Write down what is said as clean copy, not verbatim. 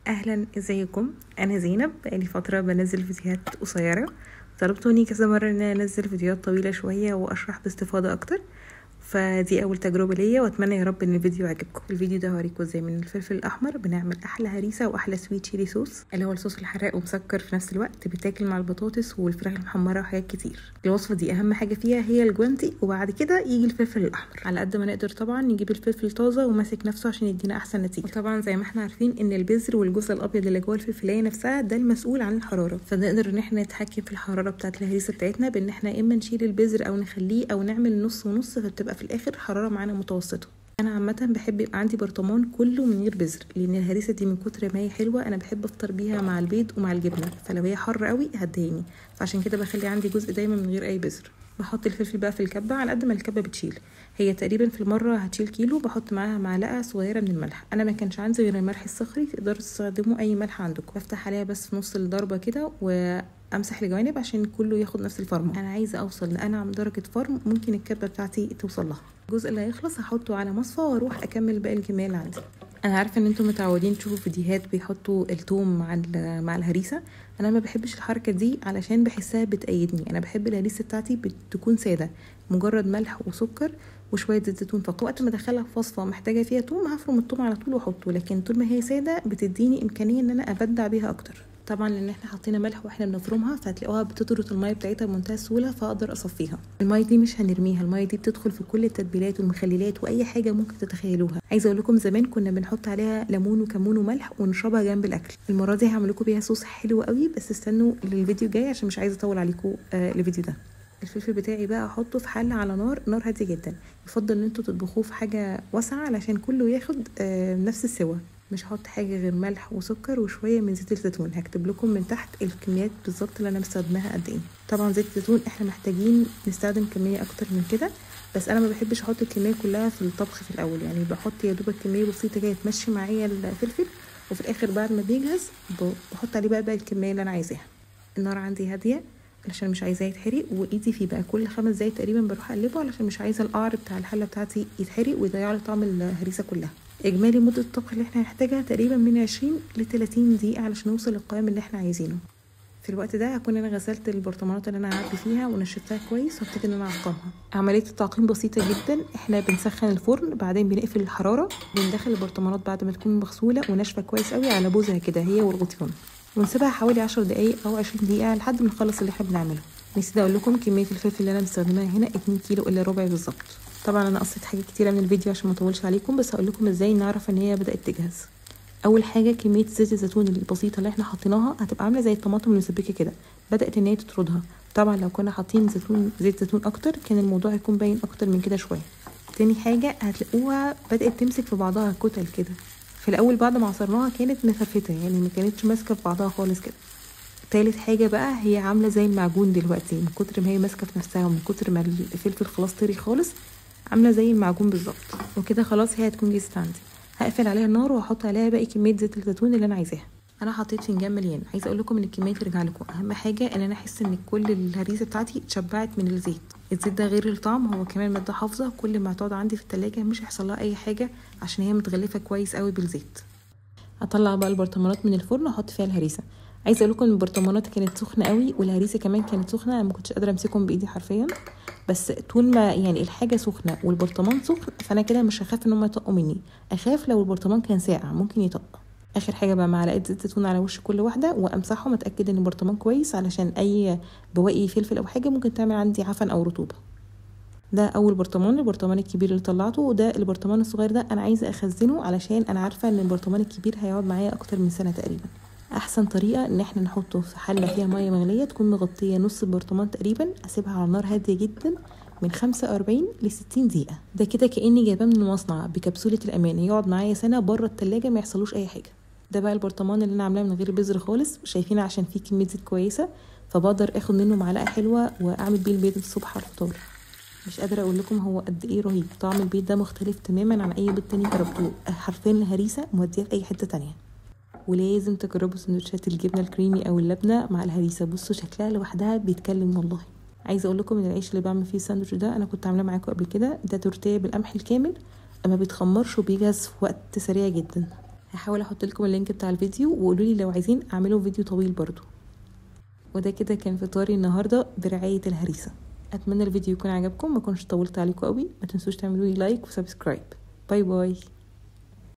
اهلا، ازيكم؟ انا زينب. بقالي فترة بنزل فيديوهات قصيره، طلبتوني كذا مرة ان انا انزل فيديوهات طويلة شوية واشرح باستفاضة اكتر، فدي اول تجربه ليا، واتمنى يا رب ان الفيديو يعجبكم. الفيديو ده هوريكم ازاي من الفلفل الاحمر بنعمل احلى هريسه واحلى sweet chili sauce، اللي هو الصوص الحراق ومسكر في نفس الوقت، بيتاكل مع البطاطس والفراخ المحمره وحاجات كتير. الوصفة دي اهم حاجة فيها هي الجوانتي، وبعد كده يجي الفلفل الاحمر. على قد ما نقدر طبعا نجيب الفلفل طازة وماسك نفسه عشان يدينا احسن نتيجة. وطبعا زي ما احنا عارفين ان البذر والجزء الابيض اللي جوه الفلفلايه نفسها ده المسؤول عن الحرارة، فنقدر ان احنا نتحكم في الحرارة بتاعه الهريسه بتاعتنا بان احنا اما نشيل البذر او نخليه او نعمل نص ونص، فبتبقى في الاخر حرارة معانا متوسطه. انا عامة بحب يبقى عندي برطمان كله من غير بذر، لان الهريسه دي من كتر ما هي حلوة انا بحب افطر بيها مع البيض ومع الجبنة، فلو هي حر قوي هتضايقني، فعشان كده بخلي عندي جزء دايما من غير اي بذر. بحط الفلفل بقى في الكبه على قد ما الكبه بتشيل، هي تقريبا في المرة هتشيل كيلو. بحط معاها معلقه صغيرة من الملح، انا ما كانش عندي غير الملح الصخري، تقدروا تستخدموا اي ملح عندكم. بفتح عليها بس في نص الضربة كده وامسح الجوانب عشان كله ياخد نفس الفرمه. انا عايزه اوصل لانعم درجه فرم ممكن الكبه بتاعتي توصل لها. الجزء اللي هيخلص هحطه على مصفى واروح اكمل باقي الكمية اللي عندي. انا عارفه ان انتم متعودين تشوفوا فيديوهات بيحطوا التوم مع الهريسه، انا ما بحبش الحركة دي علشان بحسها بتقيدني. انا بحب الهريسه بتاعتي بتكون ساده، مجرد ملح وسكر وشوية زيت زيتون فقط. وقت ما ادخلها في وصفه محتاجه فيها توم هفرم التوم على طول واحطه، لكن طول ما هي ساده بتديني امكانية ان انا ابدع بيها اكتر. طبعا لان احنا حطينا ملح واحنا بنفرمها فهتلاقوها بتطرد المية بتاعتها بمنتهى السهولة، فاقدر اصفيها. المية دي مش هنرميها، المية دي بتدخل في كل التتبيلات والمخللات واي حاجة ممكن تتخيلوها. عايزه اقول لكم زمان كنا بنحط عليها ليمون وكمون وملح ونشربها جنب الاكل. المرة دي هعمل لكم بيها صوص حلو قوي، بس استنوا للفيديو الجاي عشان مش عايزه اطول عليكم الفيديو ده. الفلفل بتاعي بقى احطه في حله على نار هادية جدا، يفضل ان انتوا تطبخوه في حاجة واسعة علشان كله ياخد نفس السوا. مش هحط حاجة غير ملح وسكر وشوية من زيت الزيتون. هكتب لكم من تحت الكميات بالظبط اللي انا مستخدماها قد ايه. طبعا زيت الزيتون احنا محتاجين نستخدم كمية اكتر من كده، بس انا ما بحبش احط الكمية كلها في الطبخ في الاول، يعني بحط يا دوبك كمية بسيطة كده تمشي معايا الفلفل، وفي الاخر بعد ما بيجهز بحط عليه بقى الكمية اللي انا عايزاها. النار عندي هادية علشان مش عايزاه يتحرق، وايدي فيه بقى كل 5 دقايق تقريبا بروح اقلبه علشان مش عايزه القعر بتاع الحلة بتاعتي يتحرق ويضيع لي طعم الهريسه كلها. اجمالي مده الطبخ اللي احنا هنحتاجها تقريبا من 20 ل 30 دقيقة علشان نوصل للقوام اللي احنا عايزينه. في الوقت ده هكون انا غسلت البرطمانات اللي انا هعبي فيها ونشفتها كويس، وابتدي ان انا اعقمها. عملية التعقيم بسيطة جدا، احنا بنسخن الفرن بعدين بنقفل الحرارة، بندخل البرطمانات بعد ما تكون مغسوله وناشفه كويس قوي على بوزها كده هي والغطيان، ونسيبها حوالي 10 دقايق او 20 دقيقة لحد ما نخلص اللي احنا بنعمله. نسيت اقول لكم كمية الفلفل اللي انا مستخدماها هنا 2 كيلو الا ربع بالظبط. طبعا انا قصيت حاجات كتيرة من الفيديو عشان ما اطولش عليكم، بس هقول لكم ازاي نعرف ان هي بدات تجهز. اول حاجة كمية زيت الزيتون البسيطة اللي احنا حطيناها هتبقى عامله زي الطماطم المسبكه كده، بدات ان هي تطردها. طبعا لو كنا حاطين زيت زيتون اكتر كان الموضوع هيكون باين اكتر من كده شوية. تاني حاجة هتلاقوها بدات تمسك في بعضها كتل كده. في الاول بعد ما عصرناها كانت مخففة، يعني ما كانتش ماسكه في بعضها خالص كده. تالت حاجة بقى هي عامله زي المعجون دلوقتي، من كتر ما هي ماسكه في نفسها ومن كتر ما الفلفل خلاص طري خالص، عامله زي المعجون بالظبط. وكده خلاص هي هتكون جاهزة عندي. هقفل عليها النار واحط عليها باقي كمية زيت الزيتون اللي انا عايزاها. انا حطيت فنجان مليان، عايزه اقول لكم ان الكمية ترجع لكم. اهم حاجة ان انا احس ان كل الهريسه بتاعتي اتشبعت من الزيت. الزيت ده غير الطعم هو كمان مادة حافظه، كل ما هتقعد عندي في التلاجة مش هيحصل لها اي حاجة عشان هي متغلفه كويس قوي بالزيت. هطلع بقى البرطمانات من الفرن واحط فيها الهريسه. عايزه اقول لكم ان البرطمانات كانت سخنة قوي والهريسه كمان كانت سخنة، انا ما كنتش قادرة امسكهم بايدي حرفيا، بس طول ما يعني الحاجة سخنة والبرطمان سخن فانا كده مش هخاف ان هم يطقوا مني. اخاف لو البرطمان كان ساقع ممكن يطق. اخر حاجة بقى معلقه زيت زيتون على وش كل واحدة وامسحهم، اتاكد ان البرطمان كويس علشان اي بواقي فلفل او حاجة ممكن تعمل عندي عفن او رطوبة. ده اول برطمان، البرطمان الكبير اللي طلعته، وده البرطمان الصغير ده انا عايزه اخزنه علشان انا عارفه ان البرطمان الكبير هيقعد معايا اكتر من سنة تقريبا. احسن طريقه ان احنا نحطه في حله فيها مية مغليه تكون مغطيه نص البرطمان تقريبا، اسيبها على نار هادية جدا من 45 ل 60 دقيقة. ده كده كاني جايباه من المصنع بكبسوله الامان، يقعد معايا سنة بره التلاجة ما يحصلوش اي حاجة. ده بقى البرطمان اللي انا عاملاه من غير بذر خالص، شايفين عشان فيه كمية زيت كويسة فبقدر اخد منه معلقه حلوة واعمل بيه البيض الصبح على الفطار. مش قادرة اقول لكم هو قد ايه رهيب طعم البيض ده، مختلف تماما عن اي بيض تاني جربتوه. حرفيا الهريسه موديه في اي حتة تانية. ولازم تجربوا سندوتشات الجبنة الكريمي او اللبنة مع الهريسه، بصوا شكلها لوحدها بيتكلم والله. عايزه اقول لكم ان العيش اللي بعمل فيه الساندوتش ده انا كنت عاملاه معاكم قبل كده، ده تورتيه بالقمح الكامل، ما بيتخمرش وبيجهز في وقت سريع جدا. هحاول احط لكم ال link بتاع الفيديو، وقولوا لي لو عايزين اعمله فيديو طويل برضو. وده كده كان فطاري النهارده برعاية الهريسه. اتمنى الفيديو يكون عجبكم، ما كنتش طولت عليكم قوي. ما تنسوش تعملوا لي like و subscribe. bye bye.